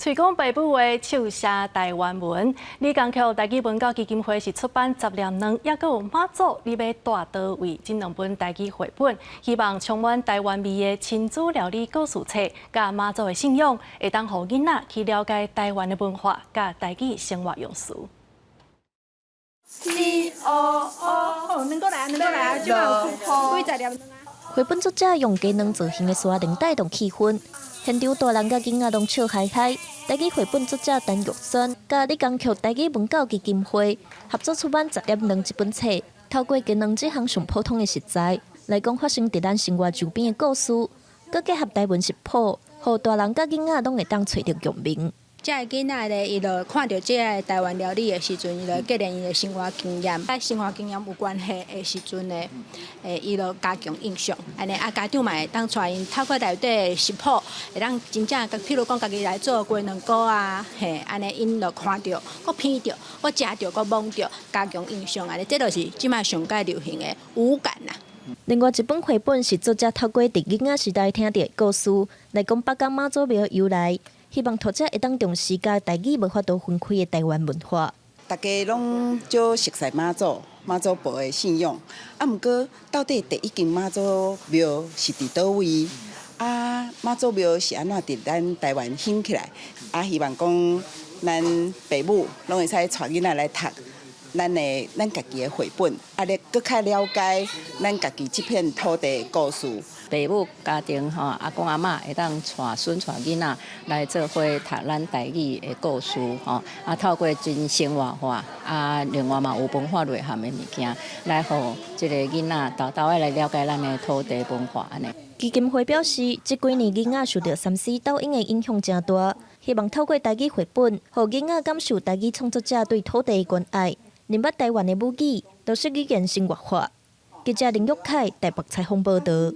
喙講爸母話，手寫台灣文。李江橋台語文教基金會是出版十粒卵，抑閣有媽祖，你欲蹛佗位？這兩本台語繪本，希望充滿台灣味的親子料理故事冊，佮媽祖的信仰，會當予囡仔去了解台灣的文化，佮台語生活用詞。 C O O，兩個來，兩個來，這有幾十粒卵啊！繪本作者用雞卵造型的沙龍帶動氣氛，現場大人佮囡仔攏笑嗨嗨。台語繪本作者陳玉酸佮李江橋台語文教基金會合作出版《十粒卵》這本冊，透過雞卵這項上普通的食材來講發生佇咱生活周邊的故事，閣結合台文食譜，予大人佮囡仔攏會當揣著共鳴。這个囡仔咧，伊就看著這个台灣料理的時陣，伊就結連伊的生活經驗，佮生活經驗有關係的時陣咧，伊就加強印象。按呢啊，家長嘛會當帶𪜶透過內底的食譜，會當真正，譬如講家己來做雞卵糕啊，嘿，按呢𪜶就看著，閣品著，閣食著，閣摸著，加強印象按呢，這就是這擺上蓋流行的五感啦。另外一本繪本是作者透過佇囡仔時代聽著的故事，來講北港媽祖廟的由來。希望讀者會當重視佮台語無法度分開的台灣文化。大家攏足熟似媽祖、媽祖婆的信仰，啊，毋過到底第一間媽祖廟是佇佗位？啊，媽祖廟是按怎佇咱台灣興起來？啊，希望講咱爸母攏會使帶囡仔來讀咱的咱家己的繪本，啊，咧閣較了解咱家己這片土地的故事。爸母家庭吼，阿公阿嬤會當帶孫帶囡仔來做伙讀咱台語的故事吼，啊，透過真生活化，啊，另外嘛有文化內涵的物件，來予這个囡仔沓沓仔來了解咱的土地文化按呢。基金會表示，這幾年囡仔受著3C 抖音的影響誠大，希望透過台語繪本，予囡仔感受台語創作者對土地的關愛，認捌台灣的母語，都是語言生活化。記者林玉凱台北採訪報導。